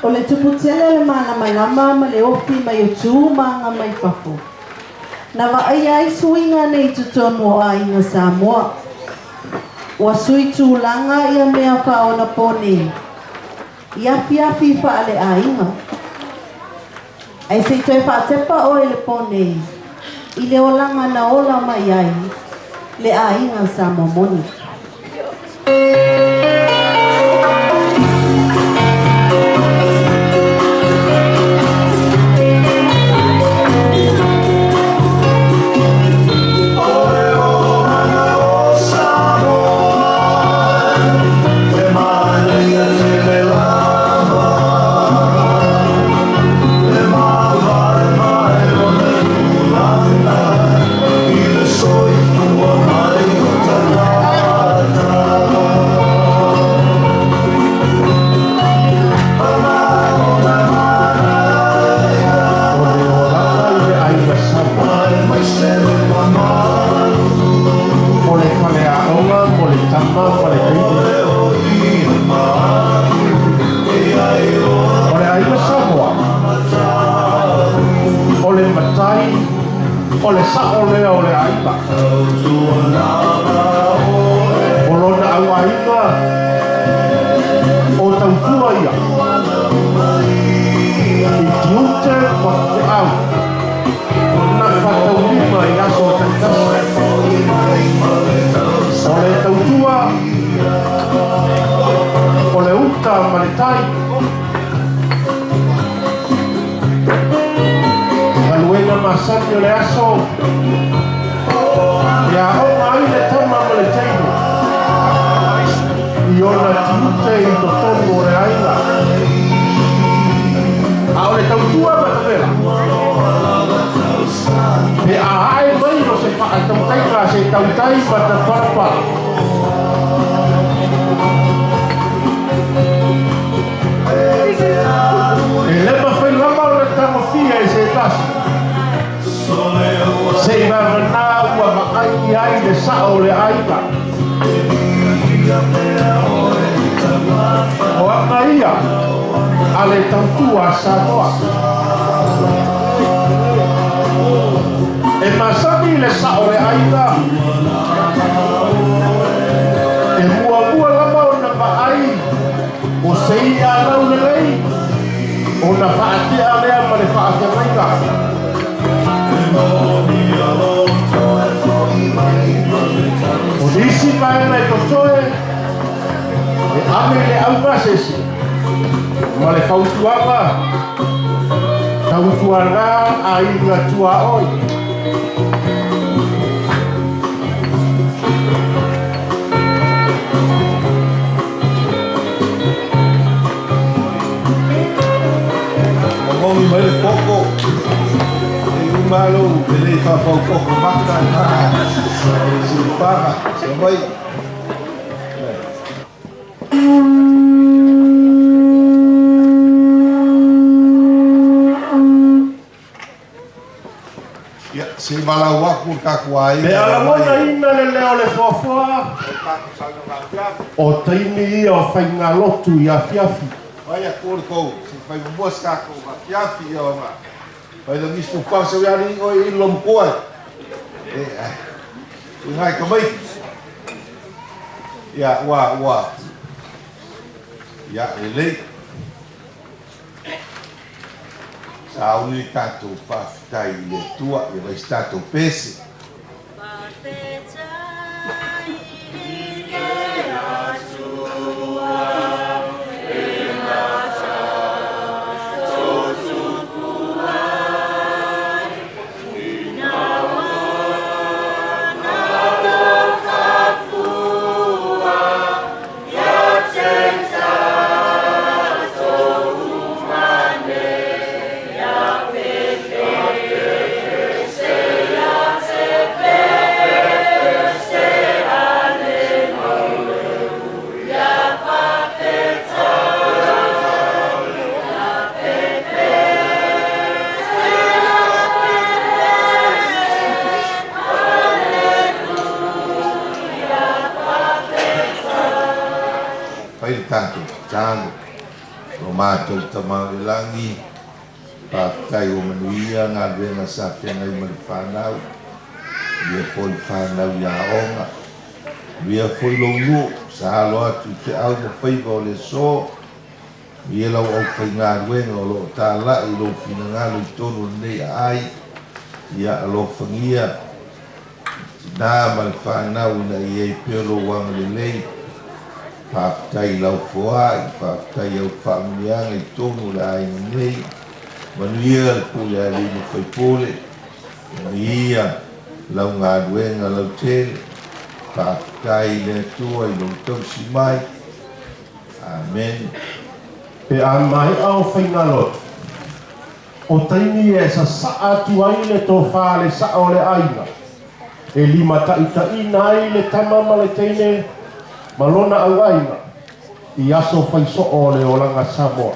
O le tuputele le malamalama ma le ofi mai o tu ma aga mai fafo. Na vaaia ai suiga nei i totonu o aiga Samoa. Ua sui tulaga ia mea faaonaponi i afiafi faaleaiga. Ae se i toe faatepa oe i le po nei i le olaga na ola mai ai le aiga Samoa moni. O le olaga i le aiga Samoa. O le faleaoga mo le tama ma le teine. O le aiga Samoa, o le matai, o le sa'o lea o le aiga. O lona auaiga, o tautua ia i tiute ma feau nafataulima i aso taitasi. O le tautua, o le uta ma le tai. Galuega masani o le aso, e aoga ai le tama ma le teine i ona tiute i totonu o le aiga. A o le tautua matavela, pe a ae mai o se faatautaiga se tautai ma tapalapala. E le mafai lava ona tagofia e se tasi. Se i vavanā ua vaai i ai le sa'o o le aiga. O aga ia a le tautua a Samoa. E masani le sa'o o le aiga, e muamua lava ona vaai o se i'a laulelei ona faatea lea ma le faafeagaiga. O nisi vaega e totoe e ave i le augasese ma le fautuaga tautuana aiga tuaoi. Magogi mai le koko. E umalo e le whapau koko maka na. Silipaga, se mai. Ia, se malau aku ka kuai. Pe a lagonaina le leo o le foafoa, o taimi ia o faigalotu i afiafi. Vai a kore kou, se fai mua se kako afiafi ia ona. Vai la misto pa se yari o i lo mkoa. E ai. Ngai ka mai. Ia ua ua. Ia e lei. Sauni tātou whawhitai i le tua, i vai tātou pese. Fai le tātou talo. Lo mātou tamau le langi, faafetai ua manuia galuega sa feagai ma le fanau, ia foi fanau i aoga, ia foi lou nuu sa alo atu i feau ma faiva o le aso, ia lau aufaigaluega o loo tala'i lou finagalo i tonu o lenei aai, ia alofagia tinā ma le fanau ina ia i pea lou agalelei. Faafetai lau foai, faafetai au faamuniaga i tonu o le aiga nei. Manuia le pule a alii ma faipule, manuia lau galuega lautele. Faafetai i le Atua i lou tausi mai. Amen. Pe a maea o faigalotu, o taimi e sasaa atu ai le tofā le saʻo o le aiga, e limataʻitaʻina ai le tama ma le teine ma lona auaiga i aso faisoo o le olaga Samoa.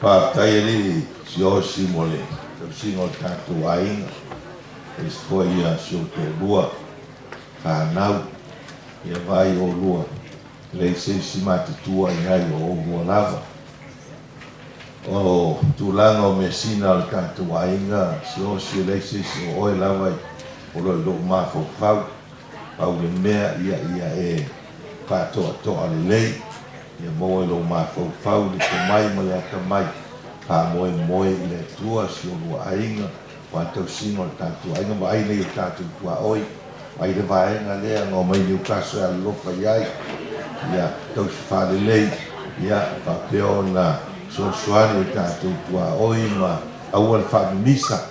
Faafetai alii Siaosi mo le tausiga o le tatou aiga, aemaise foi ia si ou toalua fanau, ia vaai oulua, e leai se isi matutua i ai o oulua lava. O tulaga o measina o le tatou aiga, Siaosi, e leai se isi o oe lava o lo o i lou mafaufau. Pau le mea ia ia e faatoatoa lelei, ia maua i lou mafaufau le tomai ma le atamai, faamoemoe i le Atua si olua aiga, aua le tausiga o le tatou aiga, vaai nei o tatou tuaoi, vaai le vaega lea na omai Newcastle e alolofa i ai, ia tausi faalelei, ia faapea ona fesoasoani o tatou tuaoi ma aua le faamimisa,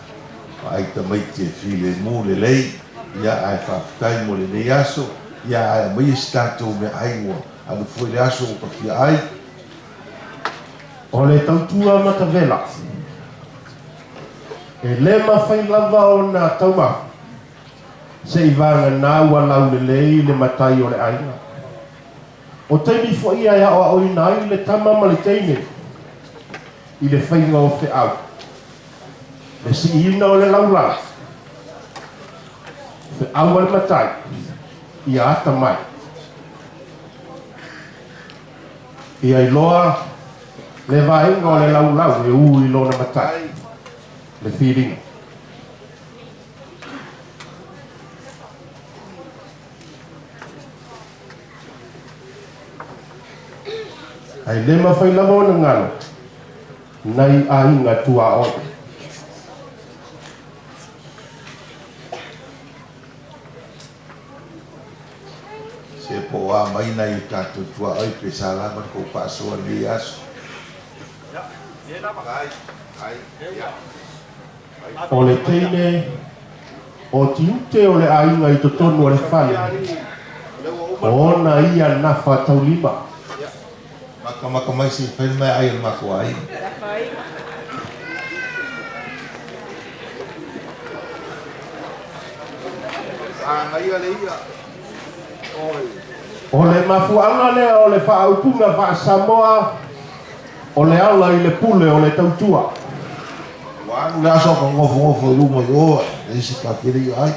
vaai tamaiti e filemu lelei, ia ae faafetai mo lenei aso, ia ae aumaia se tatou meaai ua alu foi le aso ua tafia ai. O le tautua matavela, e lē mafai lava ona taumafa seʻi vaganā ua laulelei le matai o le aiga. O taimi foʻi ia e aʻoaʻoina ai le tama ma le teine i le faiga o feʻau, le siʻiina o le laulala, feʻau a le matai ia atamai, ia iloa le vaega o le laulau e ū i lona matai, le filiga. Ae lē mafai lava ona galo nai aiga tuaoi. Se po o a mai nai o tatou tuaoi pe sa lava le tou faasoa i lenei aso. O le teine o tiute o le aiga i totonu o le fale, o ona ia nafa taulima. Makamaka mai se i fai le meaai a le matou aiga. O le mafuaaga lea o le faaupuga faa-Samoa o le ala i le pule o le tautua. Ua alu le aso a o nofonofo i luma i o, e leai se tatou te le i ai.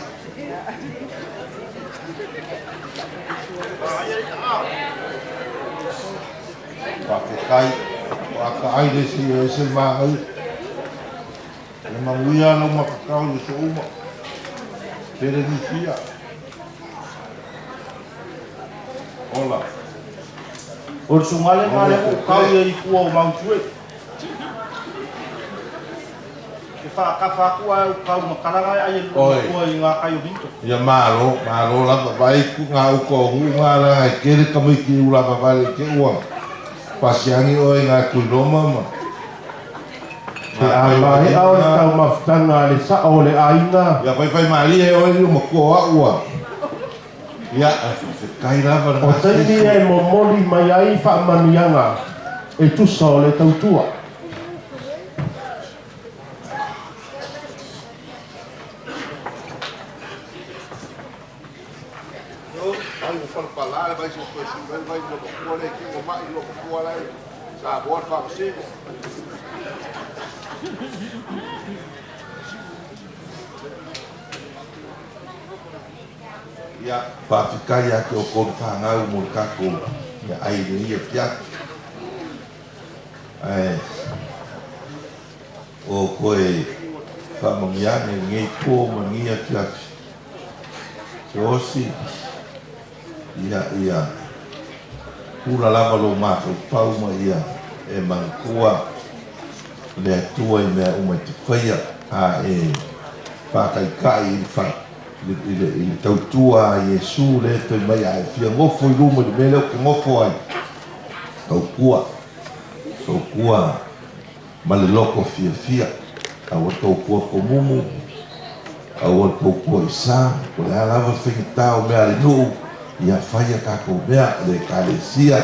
Faafetai, o ata ai le isi e ese le manaia. Ia manuia lau matatau i aso uma. Tele nisi ia. Ola. O le susuga lena lea ua ou tau i ai i tua o Mautu e. E faatafa atu ae ou tau ma tala na e ai e lua Oi. matua i gatai o Minto. Ia malo, malo lava vaai ku ngā uka o nuu ngā langa e tele tamaiti i ula vavale i te ua pasiagi oe i ngā tuiloma ma Pe ngā a kai o maea o le ngā. taumafataga a le saʻo o le aiga, Ia faifai malie oe ni o matua o au a. Ia, ae faafetai lava le o taimi gasegase. e momoli mai ai faamanuiaga e tusa o le tautua. Ia, faafetai ia te outou le fanau mo le tatou meaai i lenei afiafi. Ae o toe faamanuiaga i lenei po ma lenei afiafi. Siaosi, ia, ia pula lava lou mafaufau ma ia e manatua le Atua i mea uma e te faia, a e faataitai i le fa, i le, i le tautua a Iesu lea e fai mai, a e fia nofo i luma i le mea lea ou te nofo ai, tautua, tautua ma le loto fiafia. Aua le tautua tomumu, aua le tautua i sa, po o le a lava le faigata o mea a le nuu, ia fai a tatou mea, le Ekalesia,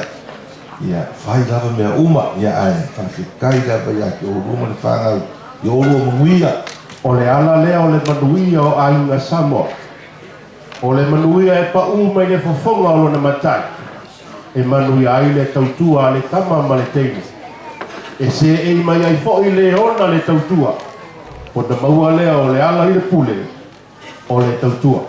ia fai lava mea uma, ia ae faafetai lava ia te oulua ma le fanau, ia oulua manuia. O le ala lea o le manuia o aiga Samoa. O le manuia e paū mai le fofoga o lona matai, e manuia ai le tautua a le tama ma le teine. E seei mai ai foi le ona le tautua, ona maua lea o le ala i le pule o le tautua.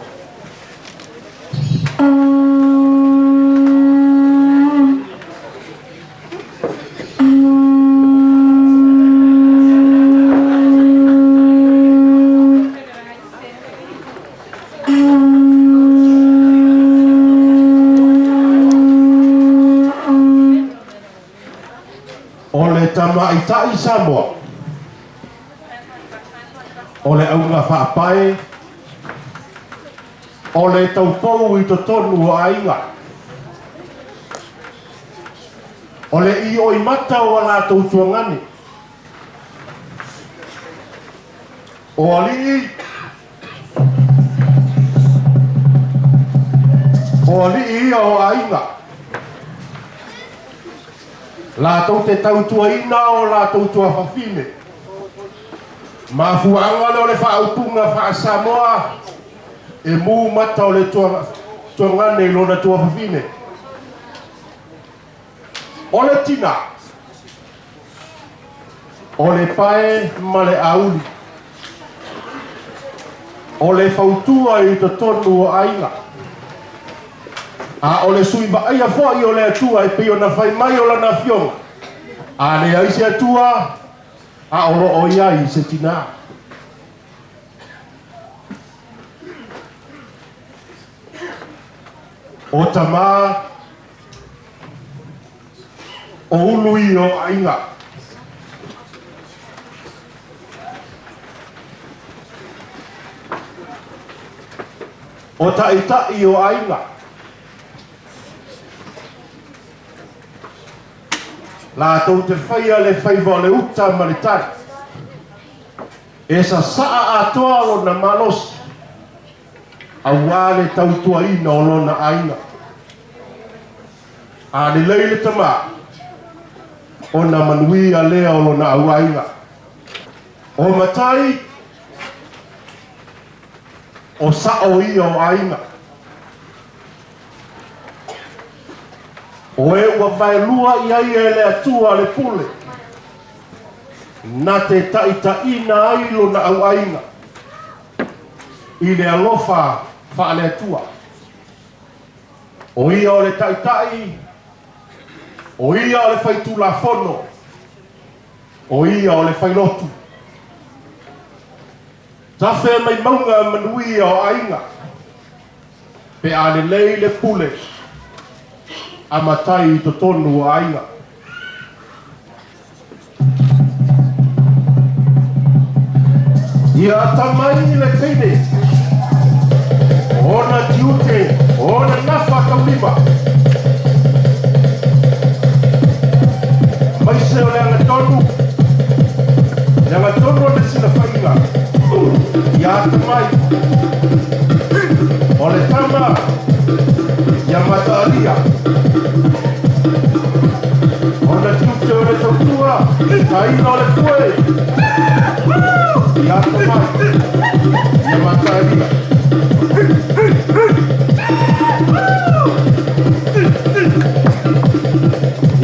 O le tamaitai Samoa, o le auga faapae, o le taupou i totonu o aiga, o le ioimata o a latou tuagane, O alii, o alii ia o aiga, latou te tautuaina o latou tuafafine. Mafuaaga lea o le faaupuga faa-Samoa e mu mata o le tuagane i lona tuafafine. O le tina, o le pae ma le auli, o le fautua i totonu o aiga, a o le sui vaaia foi o le Atua e pei ona fai mai o lana afioga, a leai se Atua, a o lo o i ai se tina. O tamā, O ulu ia o aiga. O ta'ita'i o aiga. Latou te faia le faiva o le uta ma le tai. E sasa'a atoa lona malosi auā le tautuaina o lona aiga. A lelei le tama, ona manuia lea o lona auaiga. O matai, o sa'o ia o aiga. O e ua vaelua i ai e le Atua le pule, na te ta'ita'ina ai lona auaiga i le alofa faale-Atua. O ia o le Taitai, o ia o le Faitulafono, o ia o le Failotu. Tafe mai mauga manuia o aiga, pe a lelei le pule a matai i totonu o aiga. Ia atamai le teine, o ona tiute, o ona nafa taulima, aemaise o le agatonu, le agatonu o le silafaiga. Ia atamai, o le tama, ia mataalia. Ona tiute o le tautua, taina o le foe, ia atamai, ia mataalia.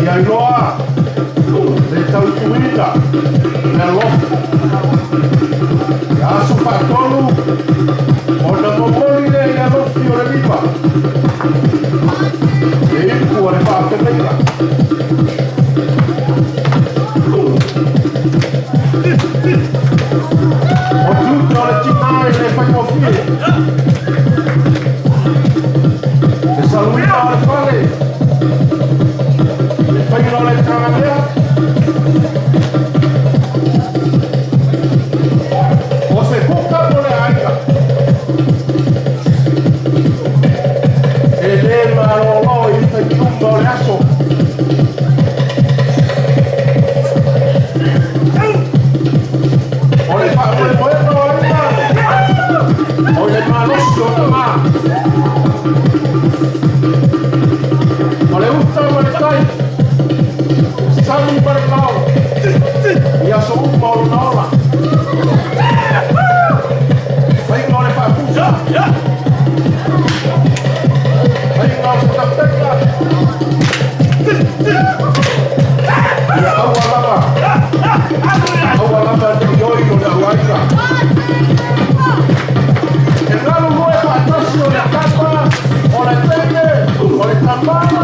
Ia iloa le tautuina, le alofa. Ia aso faatolu, ona momoli lea i le alofi o le lima, le ipu o le faafeagaiga. Samoa.